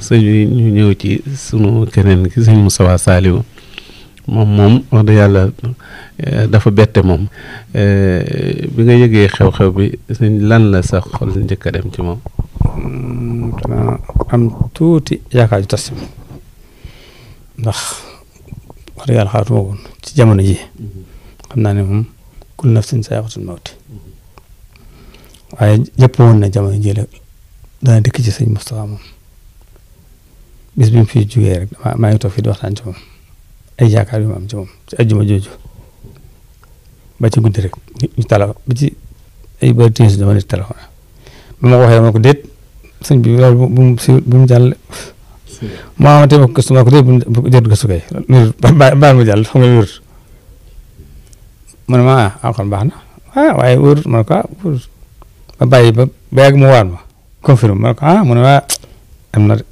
sëñ bi ñu ñëw ci sunu keneen ki sëñ Moustapha Saliou moom wax dëgg yàlla dafa bette moom bi nga yëgee xew-xew bi sëñ lan la sa xol njëkk a dem ci moom. dana am tuuti yaakaar ju tas ndax wax dëgg yàlla xaatuma woon ci jamono ji xam naa ne moom kul nafsin zaa'iqatul mawti waaye jëpp woon na jamono ji la dana dëkk ci sëñ Moustapha moom bis bi mu fi jugee rek maa ngi toog fii di waxtaan ci moom ay yaakaar yu ma am ci moom ci ajjuma jooju ba ci guddi rek ñu tala ba ci ay ba tiis dama nit téléphone ba ma ko waxee ma ko déet sëñ bi loolu bu mu jàll moo amate ma ko gëstu ma ko déet bu jot gëstu kay baal ma jàll xam nga wér mu ne ma kon baax na waaye wóor ma ne ko wóor ba bàyyi ba yàgg mu waar ma confirme ma ne ko mu ne am na de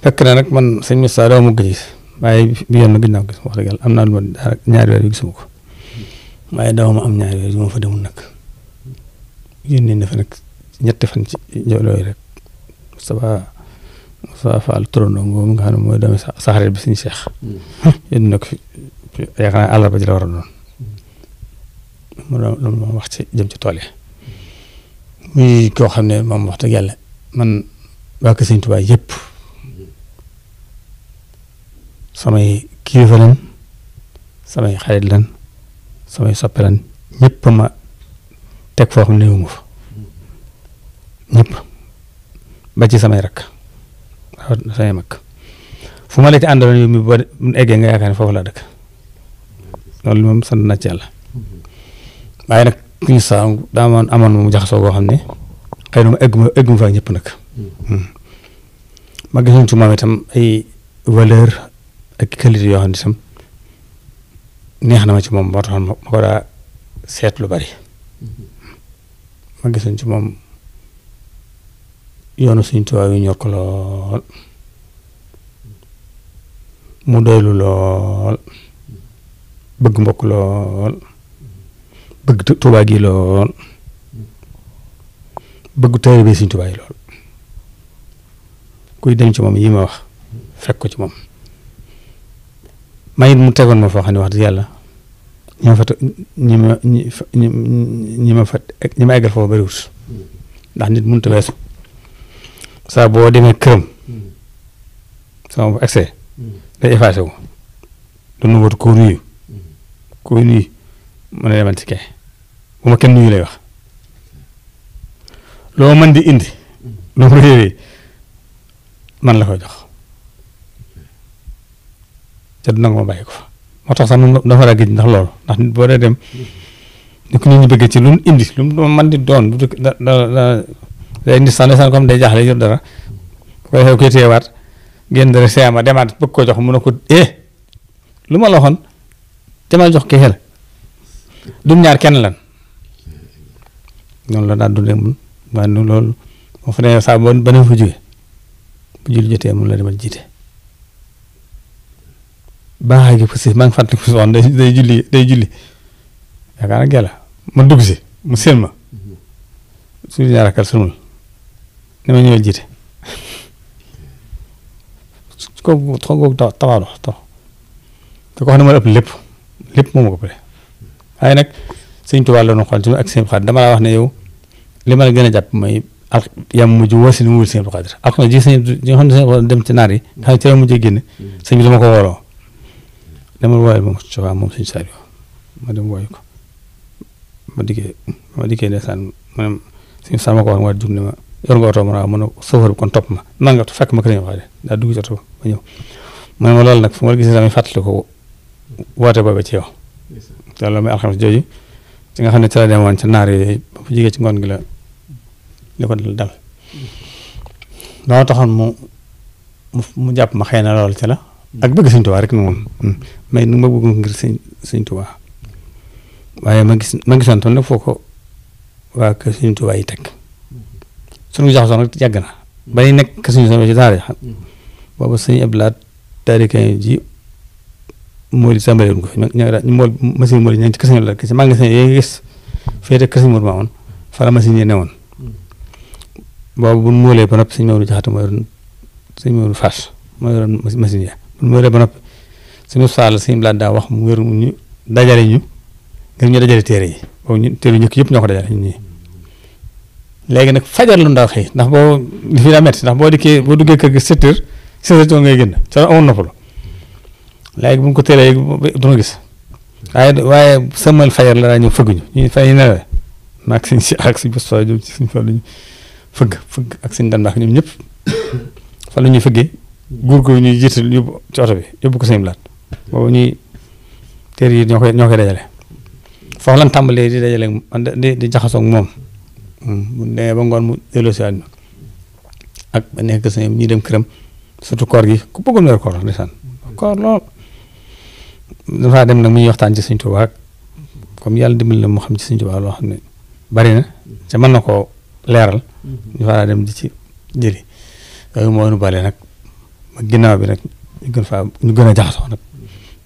fekk na nag man sëñ Moussa dama mu gis waaye bi yoon na gis naa ko gis wax dëgg yàlla am naa lu ma ñaari weer yu gisuma ko waaye daaw ma am ñaari weer yu ma fa demul nag yónnee na fa nag ñetti fan ci loolu rek Moustapha Fall turandoo ngoomu nga xam ne mooy doomi saxarit bi suñu Seex yónnee na ko yaakaar naa àllarba ji la war a doon mu doon ma wax ci jëm ci tool yi muy koo xam ne moom wax dëgg yàlla man waa kër Sëñ Tuubaa yëpp samay kilifa lan samay xarit lan samay soppe lan ñëpp ma teg foo xam ne néew ma fa ñëpp ba ci samay rakk samay mag fu ma la ci àndaloon yow mi boo eggee nga yaakaar ne foofu laa dëkk loolu moom sant na ci yàlla waaye nag ñu saa daa amoon mu jaxasoo boo xam ne xëy na ma egg ma fa ñëpp nag ma gisoon ci moom itam ay valeur ak qualité yoo xam ne itam neex na ma ci moom moo taxoon ma ko daa seet lu bari ma gisoon ci moom yoonu Sëñ Tuubaa yu ñor ko lool mu doylu lool bëgg mbokk lool bëgg Tuubaa gi lool bëgg taalibe Sëñ Tuubaa yi lool kuy dem ci moom yi ma wax fekk ko ci moom mayit mu tegoon ma foo xam ne wax dëgg yàlla ñi ma eggal foofu bariwut ndax nit mënut a weesu saa boo demee këram sama bu excès day effacé wu du nu wut koo nuyu mën a demal ci kay bu ma kenn nuyu lay wax loo mën di indi loo ma réeree man la koy jox te du nangu ma bàyyi ko fa moo tax sax moom dafa war a gis ndax loolu ndax nit boo dee dem ni ko nit ñi bëggee ci lu mu indi lu mu mën di doon du day indi sax ndeysaan comme day jaaxle yor dara koy xew koy téyewaat génn dara seema demaat bëgg ko jox mu ne ko lu ma la waxoon demal jox kii xel du ñaar kenn lan noonu la daan dundee mun waaye loolu moo fa ne saa ba ne fa jóge bu julli jotee mun la demal jiite baaxaay gi parce que maa ngi fàttali ko soxna day julli yaakaar naa gella ma dugg si mu seen ma suñu ñaar akal sunul ne ma ñëwal jiite kooku tawaado te ko xam ne ma ëpp lépp moom ko pare waaye nag Sëñ Tuubaa la ñu xool ci ak seen xarit dama laa wax ne yow li ma la gën a jàpp mooy yam mujj woosi ni mu wul seen xarit ak na ji sëñ nga xam ne sëñ dem ci naar yi nga xam ne ci la mujjee génne sëñ bi dama ko wooloo demal wooyal moom Moustapha moom sëñ Saliou ma dem wooyu ko ma dikkee ndeysaan maanaam sëñ Sall ma ko wax ma jug ne ma yor nga oto ma waaw mën a sofër bi kon topp ma man nga fekk ma ko dañu wax de daa dugg ci oto ma ñëw ma ne ma loolu nag fu ma la gisee damay fàttali ko woote booba ci yow te loolu mooy alxames jooju ci nga xam ne ci la demoon ca naar yooyu ba fu jigee ci ngoon gi la li ko dal loo taxoon mu jàpp ma xëy na loolu ci la ak bëgg Sëñ Tuubaa rek na moom mais nu ma bëgg ngir Sëñ Tuubaa waaye ma gisoon tam nag foo ko waa kër Sëñ Tuubaa yi teg suñu jaxasoo nag yàgg na ba ñu nekk kër Sëñ Tuubaa ci daara boobu sëñ Abdoulaye taarikaay ji mool sàmbale woon ko fi mool machine mool yi ña ngi ci kër Sëñ Abdoulaye ci magasin yi nga gis féete kër Sëñ Mour Mamoun fa la machine yi newoon boobu bu ñu muulee ba noppi sëñ Maodo Jaxate moo yoroon sëñ Maodo Fass moo yoroon machine ya bu ñu muulee ba noppi suñu saal sëñ Blaat daa wax mu wér ñu dajale ñu ngir ñu dajale téere yi boobu ñu téere ñëkk yëpp ñoo ko dajale ñun ñii léegi nag fajar lu ndaw xëy ndax boo li fi daa metti ndax boo dikkee boo duggee kër gi 7 heures 6 heures ngay génn ca amoon noppalu léegi bu ñu ko téelee du ma gis waaye sëmal fajar la daa ñëw fëgguñu ñu fay nelawe maag suñ si ak suñ bés fa jëm ci suñ fa lañu fëgg ak suñ dan ñoom ñëpp fa la ñuy fëggee góor ko ñuy jiital yóbbu ci oto bi yóbbu ko sëñ Blaat boobu ñuy téere yi ñoo koy dajale foofu lan tàmbalee di dajale di jaxasoo ak moom bu demee ba ngoon mu delloo si àdduna ak ba nekk sëñ ñuy dem këram surtout koor gi ku bëggoon weer koor ndeysaan koor lool dafaa dem nag mu ñuy waxtaan ci Sëñ Tuubaa comme yàlla dimbali na mu xam ci Sëñ Tuubaa loo xam ne bari na ca mën na koo leeral ñu faa dem di ci jëli yooyu moo nu bale nag ginnaaw bi nag ñu gën a jaxasoo nag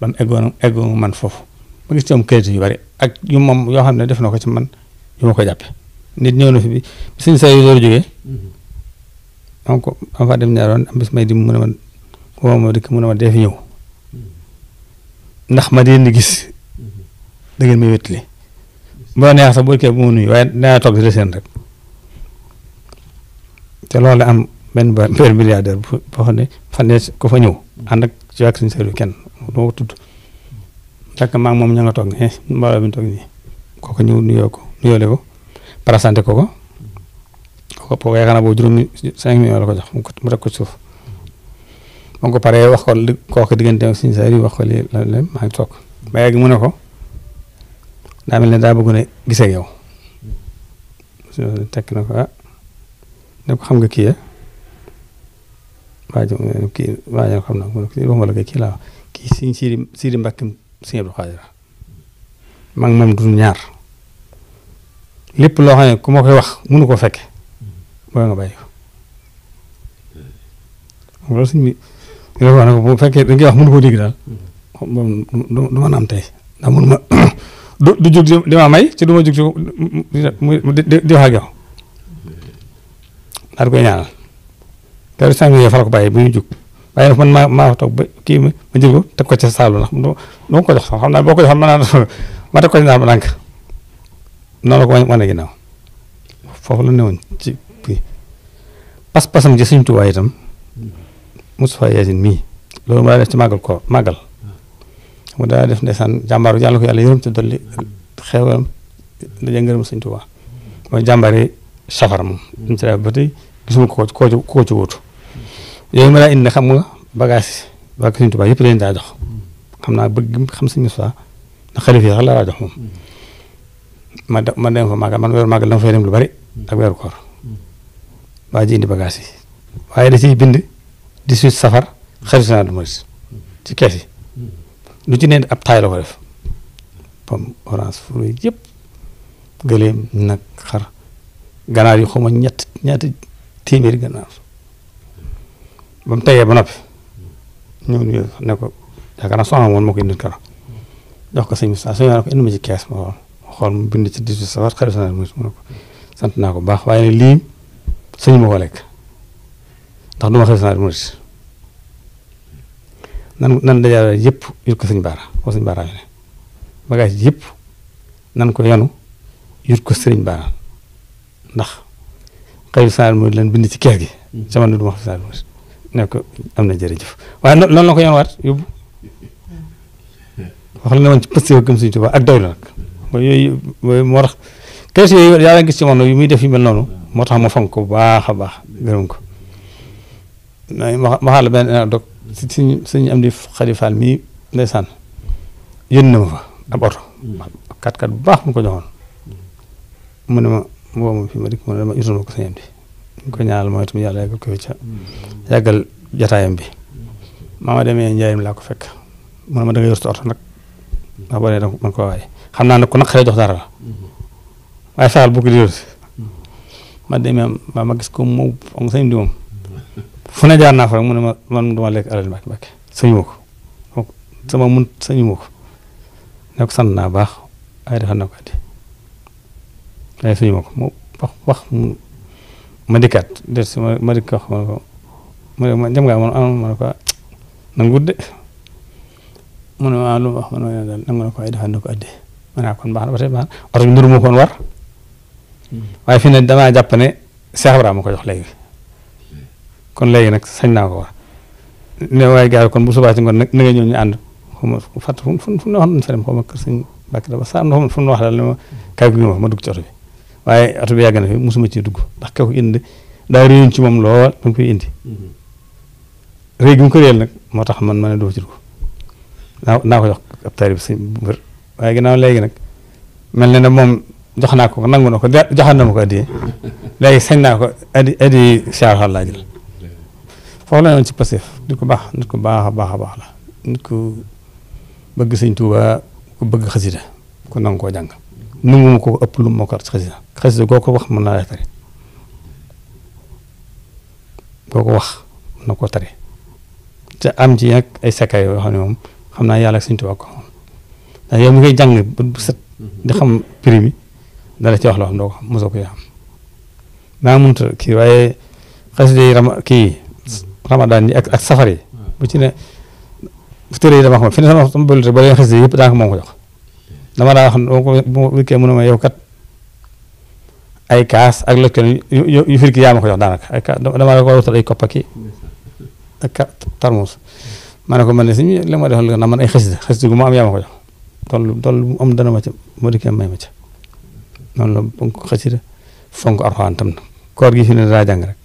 ban eggoon man foofu ma gis ci am kayit yu bari ak yu moom yoo xam ne def na ko ci man yu ma ko jàppe nit ñëw na fi bi suñ sa yu door jógee donc am fa dem ñaaroon am bis may di mu ne ma woo ma dikk mu ne ma dee fi ñëw ndax ma di gis da ngeen may wéttali boo neex sax boo kee bu ma nuyu waaye dinaa toog di seen rek te loolu la am benn père milliardaire boo xam ne fan ko fa ñëw ànd ak ci ak suñu sëriñ kenn doo ko tudd fekk maa ngi moom ña nga toog ne mbooloo bi ñu toog nii kooku ñëw nuyoole ko parasanté ko yaakaar naa boobu juróomi 5 millions la ko jox mu teg ko ci suuf ma ko paree wax ko kooku diggante ak suñu sëriñ wax ko lii la maa ngi toog ba yàgg mu ne ko daa mel ne daa bëgg ne gisee ak yow tekk na ko ne ko xam nga kii waaye xam na ko kii waxuma la kii laa kii siñ Sidi Mbàkke Sëñ Abdou Khadre maa ngi moom du ñaar lépp loo xam ne ku ma koy wax mënu ko fekke booy nga bàyyi ko loolu suñ bi wax na ko bu fekkee da ngay wax mënu koo dégg daal moom du mën a am tey ndax mënu ma du jóg di ma may ci du ma jóg di wax ak yow daal di koy ñaanal keroog sànq yooyu fa la ko bàyyi bu ñu jóg waaye nag man maa toog ba kii ma jël ko teg ko ca saalu ndax doo ko jox sax xam naa boo ko joxoon ma teg ko ci naal ba ndànk noonu la ko wane ginnaaw foofu la newoon ci kii pas-pasam ci Sëñ Tuubaa itam Moustapha Yacine mii loolu mu daa def ci màggal mu daa def ndeysaan jàmbaaru yàlla ko yàlla yërëm te dolli xewalam daje ngërëm Sëñ Tuubaa mooy jàmbaari safar moom ñu ci def ba tey gisuma koo ci wóotu yooyu ma daa indi xam nga bagage Sëñ Tuubaa yëpp leen daa jox xam naa bëgg xam Sëñ Moustapha ndax xalifa yi sax la daa jox moom ma dem fa màggal man weeru màggal dama fay dem lu bari ak weeru koor waa ji indi bagage yi waaye da ciy bind 18 safar xarit naa du maris ci kees yi lu ci ne ab taay la ko def pomme orange fruit yëpp gëleem nag xar ganaar yi xawma ñetti téeméeri ganaar ba mu tegee ba noppi ñëw ne ko yaakaar naa soxna woon moo ko indi karo jox ko sëñ Moussa soo ne ko indi ma ci kees ma xool mu bind ci 18 safar xarit naa du maris mu ne ko sant naa ko bu baax waaye nag lii sëñ ma ko lekk ndax du ma xarit naa du maris nan dajale yëpp yut ko sëñ baara ko sëñ baara ne bagage yëpp nan ko yanu yut ko sëriñ baara ndax xëy na mooy leen bind ci kees gi. sama nu du ma xam ne ko am na jërëjëf waaye noonu la ko yoon waat yóbbu wax la ne woon ci pësté gëm Sëñ Tuubaa ak doylu nag yooyu moo tax kees yooyu yaa gis ci moom yu muy def yu mel noonu moo tax ma fonk ko bu baax a baax gërëm ko ma xaal benn dog suñu am di xalifaal mii ndeysaan yónni na ma fa ab oto kat bu baax mu ko joxoon mu ne ma woo ma fi ma dikk mu ne ma utal ma ko sëñ am di ñu ko ñaanal mooy itam yàlla yàggal ko ca yàggal jataayam bi ma demee Njaaréem laa ko fekk mu ne ma da nga yor sa oto nag ndax boo nee da man ko waaye xam naa ne ku nag xëy jox dara la waaye fexeel bu ko di yor ma demee ma gis ko moom on sëñ di moom fu ne jaar naa fa rek mu ne ma man duma lekk alal Mbàkke sëñu ma ko sama mun sëñu ma ko ne ko sant naa baax waaye defal na ko addi waaye sëñu ma ko mu wax ma dikkaat des si ma dikk wax ma ne ko jëm ngaa ma ne ko nanguwut de mu ne ma lu mu wax ma ne daal nangu na ko ay defal na ko addee ma ne kon baax na ba tey baax na oto bi nduru ma koon war waaye fi ne damaa jàpp ne Cheikh Ibrahima ma ko jox léegi kon léegi nag sañ naa ko wax ne waaye gars kon bu subaa ci ngoon nag na nga ñëw ñu ànd xaw ma fàtt fu mu wax nañ fa dem xaw ma kër sëñ Mbàkke dafa saa fu mu wax daal ne ma kaay gu ma dugg ci oto bi waaye oto bi yàgg na fi mosuma ci dugg ndax ka ko indi daa réyoon ci moom lool ba mu koy indi réy gi mu ko réyal nag moo tax man ma ne doo ci dugg naa ko jox ab taarib sëñ bu wér waaye ginnaaw léegi nag mel na ne moom jox naa ko nangu na ko joxaat na ma ko addiyee léegi sañ naa ko addi Cheikh laa jël foofu la noonu ci Pastef nit ku baax nit ku baax a baax a baax la nit ku bëgg sëñ Tuuba ku bëgg xasida ku nangu koo jàng nangu ma ko ëpp lu ma ko ci xasida goo ko wax mën naa lay tari goo ko wax mën na koo tari te am ci nag ay sakkaay yoo xam ne moom xam naa yàlla ak sëñ Tuuba ko ndax yow mi koy jàng bu set di xam prix mi dala ci wax loo xam doo ko xam mosoo ko xam daa mënta kii waaye xasida yi ramadaan yi ak safar yi bu ci ne tëré yi dama xam fi ne sama bëlute ba leen xasida yëpp daanaka moom ko jox dama daa wax bu wikkee mu ne ma yow kat ay kaas ak lëkkal yu firki yaa ma ko jox daanaka ay kaas dama la ko wutal ay koppaki ak tarmus ma ne ko man ne si li ma defal na man ay xasida gu ma am yaa ma ko jox toll bu am dana ma ca moo dikkee may ma ca noonu la fonk xasida fonk Alxuraan tam na koor gi fi ne daa jàng rek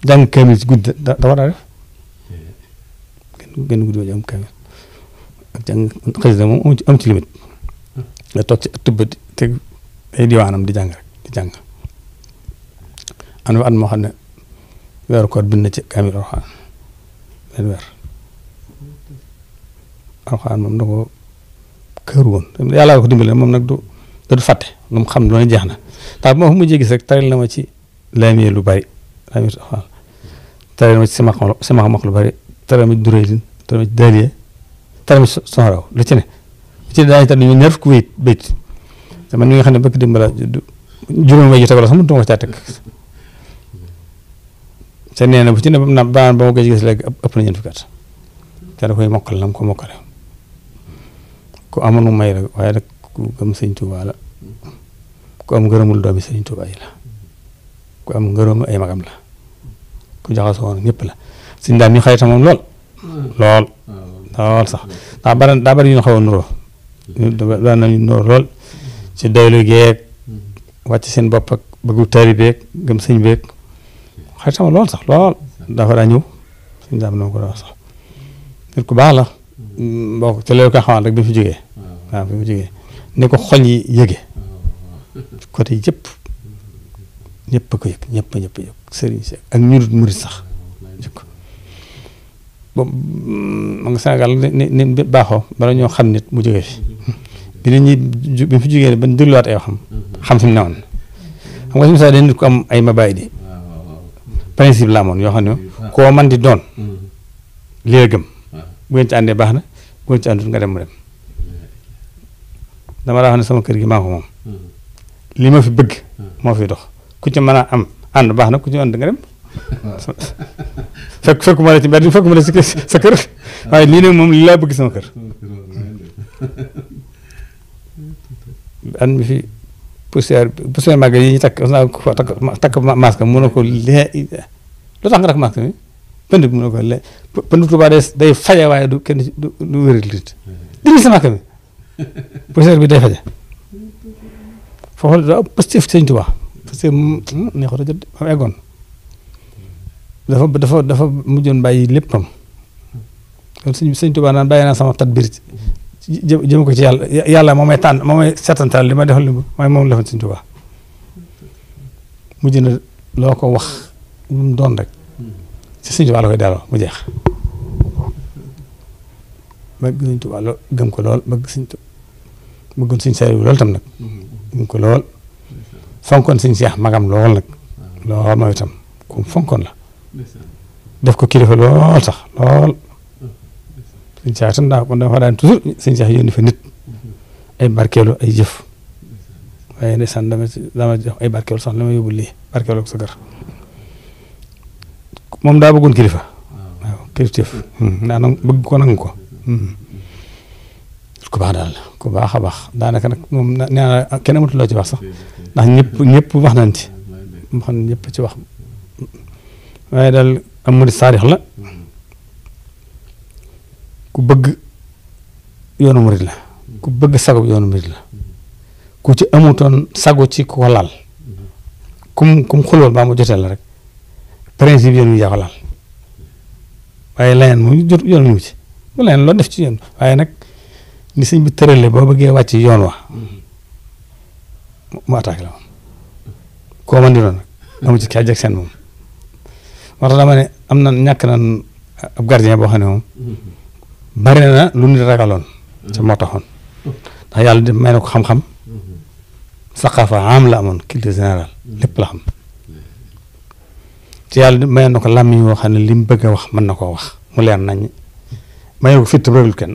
jàng kaamil ci guddi da war a def gën guddi ba jàng kaamil ak jàng xasida moom am ci limite nga toog ci ëtt ba te ay diwaanam di jàng rek di jàng am na at moo xam ne weeru koor bind na ci kaamil Alxuraan leen weer Alxuraan moom da ko kër woon yàlla ko dimbale moom nag du fàtte lu mu xam loolu jeex na tax moo fu mujjee gis rek taril na ma ci laamee lu bari laamee taril na ma ci sama lu bari taril ma ci duréydin taril ma ci daaliye taril ma ci sonraw lu ci ne daañu tar ñu ñaar fukki bayit te man ñi nga xam ne bëgg dimbala juróom way ji tegal sax mënutuma ko caa teg te nee na bu ci ne ba ma gëj gis léegi ëpp na ñeent fukki at te da koy mokkal na mu ko mokkale ku amoon mu may rek waaye rek ku gëm sëñ Tuuba la ku am ngërëmul doomi sëñ Tuuba yi la ku am ngërëmul ay magam la ku jaxasoo woon ñëpp la sëñ daal ñu xayta moom lool sax daa bari ñu xaw a nuroo daan nañu nuroo lool ci doylu geeg wàcc seen bopp ak bëggu taalibeeg gëm sëñ beeg xayta moom lool sax lool dafa daa ñëw sëñ daam na ko daa wax sax nit ku baax la boo te loolu koy xamal rek bi mu fi jógee waaw bi mu jógee ni ko xol yi yëge côté yëpp ñëpp a ko yëg ñëpp yëg sëriñ si ak ñu dul murit sax jëkk boobu ma nga Sénégal ni baaxoo bala ñoo xam nit mu jógee fi bi nit ñi bi mu fi jógee ba dégluwaat ay xam fi mu newoon xam nga si misaal dañ nit ko am ay mabaay di principe la amoon yoo xam ne koo man di doon li la gëm bu ngeen ci àndee baax na bu ngeen ci àndul nga dem mu dem dama daa wax ne sama kër gi maa ko moom li ma fi bëgg moo fi dox ku ci mën a am ànd baax na ku ci ànd nga dem fekk ma la ci mbedd fekk ma la ci sa kër waaye lii nag moom li laa bëgg sama kër an mi fi poussière màgg yi ñu takk masque mu ne ko lu tax nga takk masque mi pënd bi mu ne ko pënd Tuuba day faje waaye du kenn du wéral nit dindi sa masque mi poussière bi day faje foofu daa Pastef sëñ Tuuba parce que neexut a jot am eggoon dafa mujjoon bàyyi léppam kon sëñ Tuuba naan bàyyi naa sama tadbir jëm ko ci yàlla moo may tànn moo may setantal li ma defal mooy moom la fa sëñ Tuuba mujj na loo ko wax lu mu doon rek ci sëñ Tuuba la koy delloo mu jeex bëgg sëñ Tuuba lool gëm ko lool bëgg sëñ Tuuba bëggoon sëñ Saaliw lool tam nag gëm ko lool fonkoon sëñ Seex magam lool nag lool mooy itam ku fonkoon la def ko kilifa lool sax lool sëñ Seex tam daa ko dafa daan toujours sëñ Seex yónni fa nit ay barkeelu ay jëf waaye ndeysaan dama jox ay barkeelu sax li ma yóbbu lii barkeelu ak sa kër moom daa bëggoon kilifa waaw kilifteef daa bëgg ko nangu ko ku baax daal ku baax a baax daanaka nag moom nee na kenn amatul loo ci wax sax ndax ñëpp wax nañ ci xam ne ñëpp ci wax waaye daal am murid saadix la ku bëgg yoonu murid la ku bëgg sago yoonu murid la ku ci amutoon sago ci ku ko laal kum xulool baa mu jotee la rek principe yoon wi yaa ko laal waaye leneen mu jot yoon wi ci bu leneen loo def ci yoon waaye nag ni sëñ bi tërale boo bëggee wàcc yoon wa mu attaqué la moom koo man di doon nag amu ci kaaj ak seen moom moo tax dama ne am na ñàkk na ab gardien boo xam ne moom bari na lu nit ragaloon ca moo taxoon ndax yàlla may na ko xam-xam saqaafa am la amoon culture générale lépp la xam ci yàlla may na ko làmmiñ woo xam ne li mu bëgg a wax mën na koo wax mu leer nañ may ko fit rëgul kenn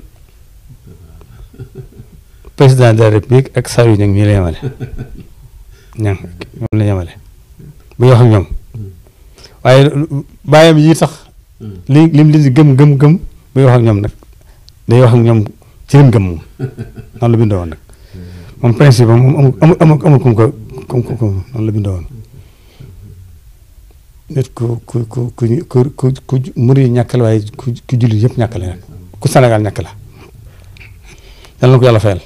président de la république ak saa yu ñag ñii la yemale ñang ñoom la yemale bu ñu wax ak ñoom waaye bàyyam yi sax lim di gëm bu ñu wax ak ñoom nag day wax ak ñoom ci lim gëm moom noonu la bindoo woon nag moom principe moom amul kum ko noonu la bindoo woon nit ku murid yi ñàkk la waaye ku jullit yëpp ñàkk la nag ku Sénégal ñàkk la yal na ko yàlla fayal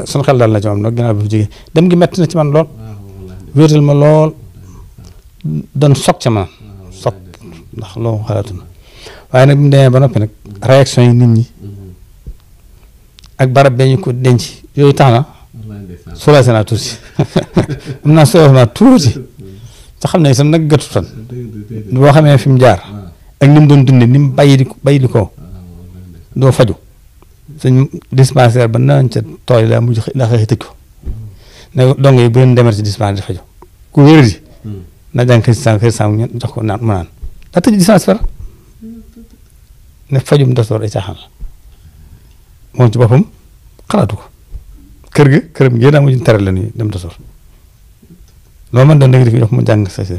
sunu xel daal na ci moom nag ginnaaw bi fi jógee dem gi metti na ci man lool wéetal ma lool doon soog ca man soog ndax loo xalaatuna waaye nag bi mu demee ba noppi nag réaction yi nit ñi ak barab bee ñu ko denc yooyu tax na soulagé naa tuuti am naa soulagé tuuti te xam ne itam nag gëtu tan boo xamee fi mu jaar ak ni mu doon dundee ni mu bàyyi di ko doo faju suñ dispensaire ba naan ca tool yi daa mujj daa xëy tëj ko ne dong yi bu leen demer ci dispensaire di faju ku wér di na jàng xëy sànq ñu jox ko naan mu naan daa tëj dispensaire ne fajum docteur ay caaxaan la moom ci boppam xalaatu ko këram gi daa mujj tere la ni dem docteur loolu man doon dégg di jox mu jàng sa ci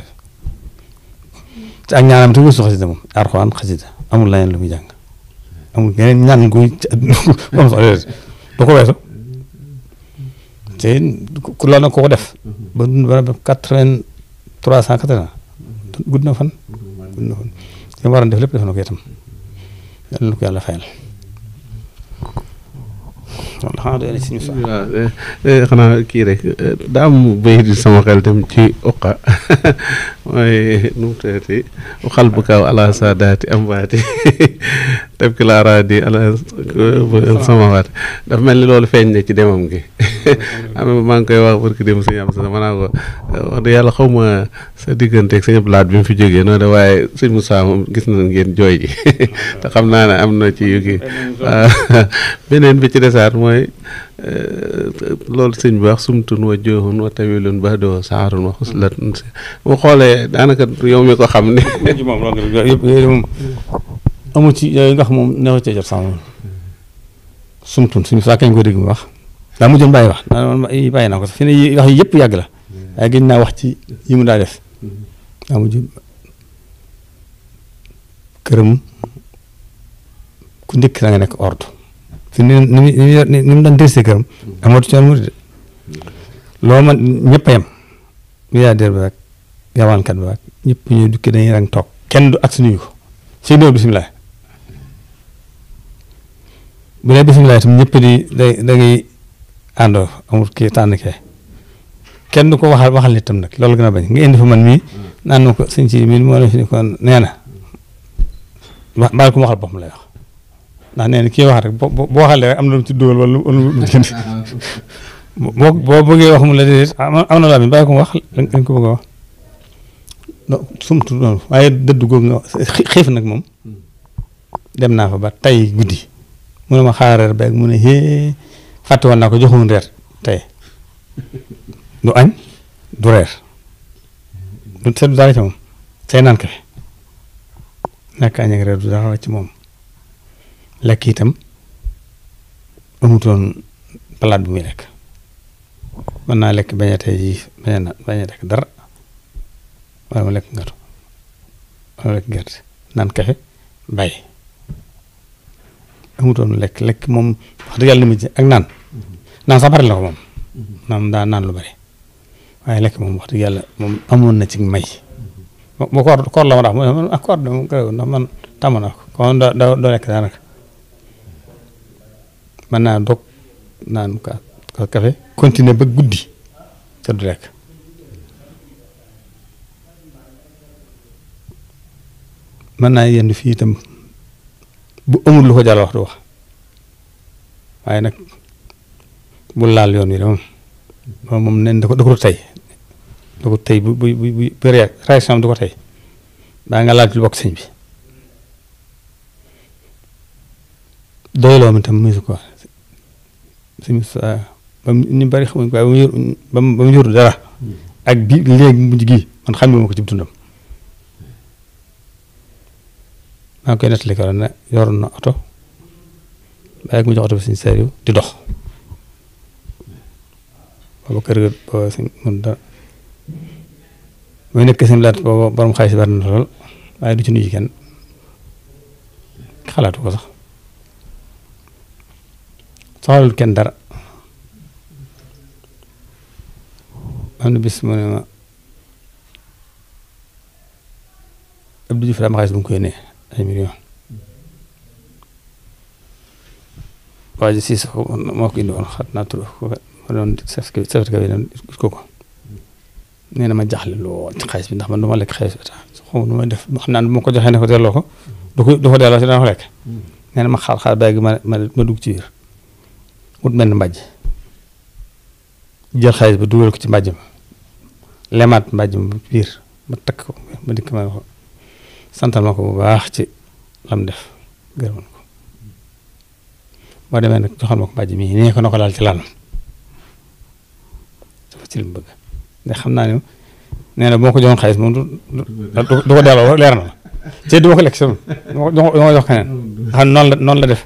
ak ñaanam te wësu xasida moom Alxuraan xasida amul leneen lu muy jàng amul yeneen ñaan gu am solo du ko weesu te loolu nag ko def ba dund ba 380 gudd na fan li mu waroon def lépp def na ko itam yàlla na ko yàlla fayal xanaa kii rek daa am béy di sama xel dem ci uqa mooy nu mu tuddati uqal bu kaaw ala saadaati amwaati tabki la araadi ala samawaati dafa mel ni loolu feeñ ne ci demam gi maa ngi koy wax barki dem sëñ am sa manaa ko wax dëgg yàlla xaw ma sa digganteeg sëñ Abdou Lahad bi mu fi jógee noonu de waaye sëñ Moussa moom gis na ngeen jooy ji te xam naa ne am na ci yu kii beneen bi ci desaat mooy loolu sëñ bi wax sumtun wa jooxun wa tawilun ba doo saarun wa xuslatun mu xoolee daanaka yow mi ko xam ne moom yëpp yooyu moom amu ci yooyu nga xam moom neexu cee jot sax moom sumtun suñu saa kañ ko dégg mu wax daa mujjoon bàyyi wax bàyyi naa ko sax fi ne wax yi yëpp yàgg la waaye gën naa wax ci yi mu daa def daa mujj këram ku ndikk na nga nekk ordre fi ni mu daan dërsee këram amatu coon murid loo man ñëpp a yem milliardaire bi ak yawaankat bi ak ñëpp ñuy dukki dañuy rang toog kenn du ak si nuyu ko si dóor bisimilah bu dee bisimilah itam ñëpp di da ngay àndoo amul kii tànn kee kenn du ko waxal nit tam nag loolu gën a bañ nga indi fa man mii naan ma ko sëñ ci mii moo la fi ni ko nee na baal ko mu waxal boppam lay wax ndax nee na kii wax rek boo waxalee rek am na lu ci dóol wala lu jënd boo bëggee wax mu la déedéet am na laa mi bàyyi ko mu wax lañ ko bëgg a wax non sumtu noonu waaye dëdd googu nga xiif nag moom dem naa fa ba tey guddi mu ne ma xaaral beeg mu ne hee fàtte woon naa ko joxoon reer tey du añ du reer du seetlu dara ci moom say naan kafe nekk añ ak reer du dara ci moom lekk itam amutoon palaat bu muy lekk mën naa lekk bañ a tey jii bañ a lekk dara wala ma lekk ngatu wala lekk gerte naan kafe bàyyi amutoon lekk moom wax dëgg yàlla li mu ak naan sax bari la ko moom naan lu bari waaye lekk moom wax dëgg yàlla moom amoon na ci may bu koor la ma tax mu ak koor de moom gërëw ndax man tàmm naa ko kon doo lekk daanaka mën naa dog naan kafe continuer ba guddi te du lekk mën naa yendu fii itam bu amul lu ko jàll wax du wax waaye nag bu laal yoon wi de moom nen da ko tey bu réaction du ko tey daa nga laal ci bokk sëñ bi doyloo mi tam musu ko sëñ ba ñu bari xamuñ ko waaye ba mu yor dara ak bi léegi mujj gi man xam nga ma ko ci dundam maa ngi koy nettali ko ne yoroon na oto bàyyi ko mu jox oto bi sëñ Saliou di dox booba kër ga booba sëñ mun dara muy nekk sëñ laat booba borom xaalis bari na lool waaye du ci nuyu kenn xalaatu ko sax soxalul kenn dara am na bis mu ne ma Abdou Diouf daa ma xaalis bu mu koy nee ay million waa ji siis moo ko indi woon xat naa tur ma doon certificat bi doon ko nee na ma jaxle lool ci xaalis bi ndax man du ma lekk xaalis bi xaw ma nu may def xam naa bu ma ko joxee ne ko delloo ko du ko delloo si dana ko lekk nee na ma xaar bàyyi ma dugg ci biir wut mel ni mbàjj jël xaalis bi dugal ko ci mbàjj ma lemaat mbàjj ma biir ma takk ko ma dikk ma ko santal ma ko bu baax ci lam def gërëmal ko boo demee nag joxal ma ko mbàjj mii nee ko na ko daal ci lalam dafa ci li mu bëgg ndax xam naa ne nee na bu ma ko joxoon xaalis moom du ko delloo leer na ma te du ma ko lekk sama du ma jox keneen xam noonu la def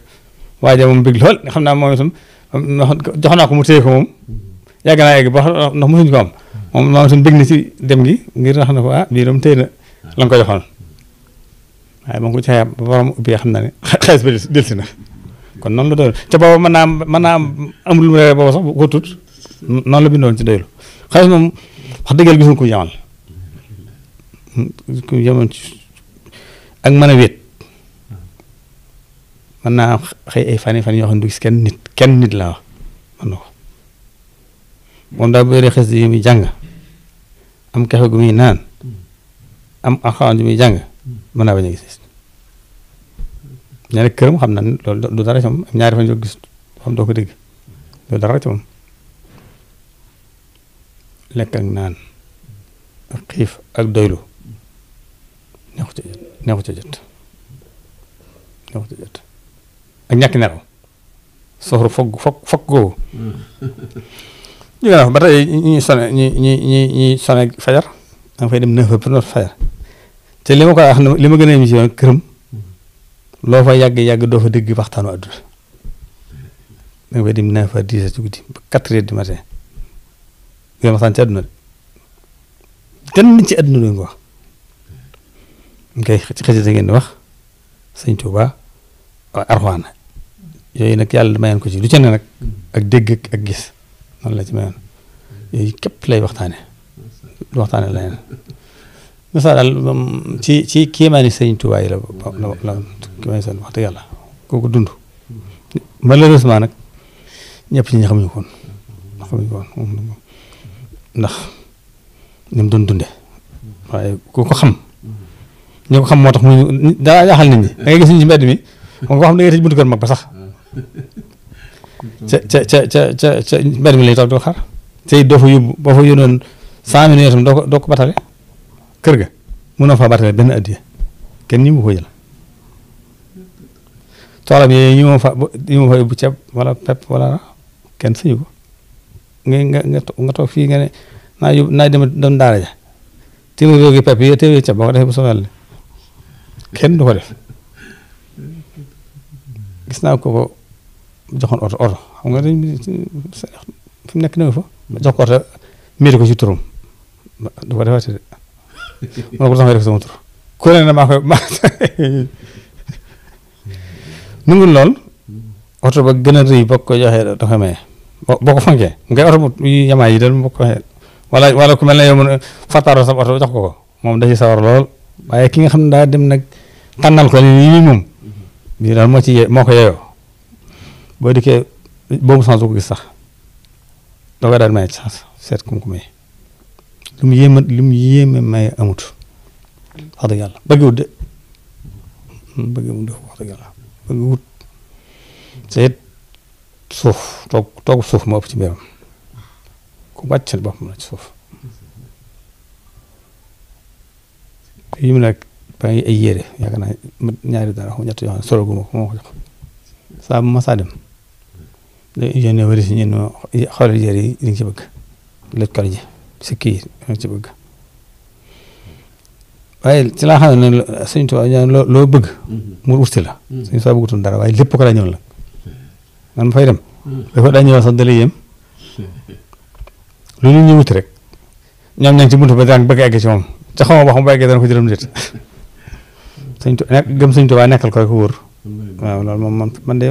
waaye moom bëgg lool xam naa moom itam jox naa ko mu téye ko moom yàgg naa yegg ba ndax mosuñu ko am moom itam bëgg na ci dem gi ngir xam ne ko bii dam téye na la nga ko joxoon waaye moom ko caaya ba borom ubbi xam naa ne xaalis ba delsi na kon noonu la doylu te booba mën naa amul lu mu reere booba sax ko tut noonu la bindoon ci doylu xaalis moom wax dëggal gisul ko yamal ku yamal ci ak mën a wéet mën naa xëy ay fan yoo xam ne du gis kenn nit laa wax mën na ko moom daal bu yoree xes yi muy jàng am kafe gu muy naan am axawaan yu muy jàng mën naa bañ a gis ñaari këram xam na loolu du dara ci moom ñaari fan yoo gis xam doo ko dégg du dara ci moom lekk ak naan ak xiif ak doylu neexu ca jot ak ñàkk nelaw soxru foog googu jóge naa fa ba tey ñi sone fajar da nga fay dem 9 heures pour notre fajar te li ma koy wax ne li ma gën a émission yoon këram loo fa yàgg doo fa dégg waxtaanu àdduna da nga fay dem 9 heures 10 heures ci guddi ba 4 heures du matin ngeen waxtaan ci àdduna de kenn ci àdduna doon ko wax ngay ci xasida ngeen di wax sëñ Tuuba Arxuraan yooyu nag yàlla mayoon ko ci lu ci ne nag ak dégg ak gis noonu la ci mayoon yooyu képp lay waxtaane lu waxtaane leneen misaal daal ci kéemaani sëñ Tuuba yi la kéemaani sëñ wax dëgg yàlla kooku dund malheureusement nag ñëpp ñi xamuñu ko woon ndax ni mu doon dunde waaye ku ko xam ñi ko xam moo tax mu daa jaaxal nit ñi da ngay gis ñu ci mbedd mi moom ko xam da ngay tëj buntu kër mag ba sax ca mbedd mi lay toog di ko xaar te doo fa yóbbu boo fa yónnoon 100 millions itam doo ko batale kër ga mënoo faa batale benn addiya kenn ñi mu ko jël toolam yi ñi fa yóbbu ceeb wala pepp wala kenn sañu ko nga toog fii nga ne naa dem daara ja téeméer yooyu pepp yi téeméer ceeb boo ko defee bu soobee kenn du ko def gis naa ko joxoon oto xam nga dañ fi mu nekk na fa jox ko oto miiri ko ci turam du ko defati de mën ko tax nga def sama tur ku ne na maa koy nungul lool oto ba gën a rëy boo ko joxee da koy maye boo ko fonkee ngay oto bu yamaay yi dal boo ko waxee wala ku mel ne yow mën fattaaro sa oto jox ko moom da ci sawar lool waaye ki nga xam ne daa dem nag tànnal ko lii moom bii daal moo ko yeyoo boo dikkee boobu sens du ko gis sax doo ko daal maye ci sax seet kum ko maye lu mu yéeme maye amut wax dëgg yàlla bëgg-wut de bëgg-wut de wax dëgg yàlla bëgg-wut seet suuf toog suuf moo ëpp ci mbiram ku wàcc boppam la ci suuf yi mu nekk ba ngi ay yére yaakaar naa ñaari dara ñett yoo xam ne solo gu ma ko moo ko jox saa bu ma saa dem day yónnee wari si ñun xoolal yére yi li nga ci bëgg lëj kol ji si kii li nga ci bëgg waaye ci laa xam ne Sëñ Tuubaa ñaan loo bëgg mu wusti la Sëñ Tuubaa bëggutoon dara waaye lépp ko daa ñëw la man ma fay dem dafa daa ñëw sax dalay yem lu ñu wuti rek ñoom ña ngi ci buntu ba daan bëgg a egg ci moom ca xaw ma ba xam ba eggee dana ko jëlam déet gëm Sëñ Tuubaa nekkal ko rek wóor waaw loolu moom man de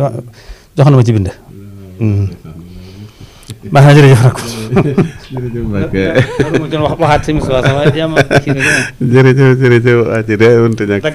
jox na ma ci bind baax na jërëjëf nag jërëjëf Mbacke mu doon waxaat si Moussa sama jàmm jërëjëf waa ci de wunte ñàkk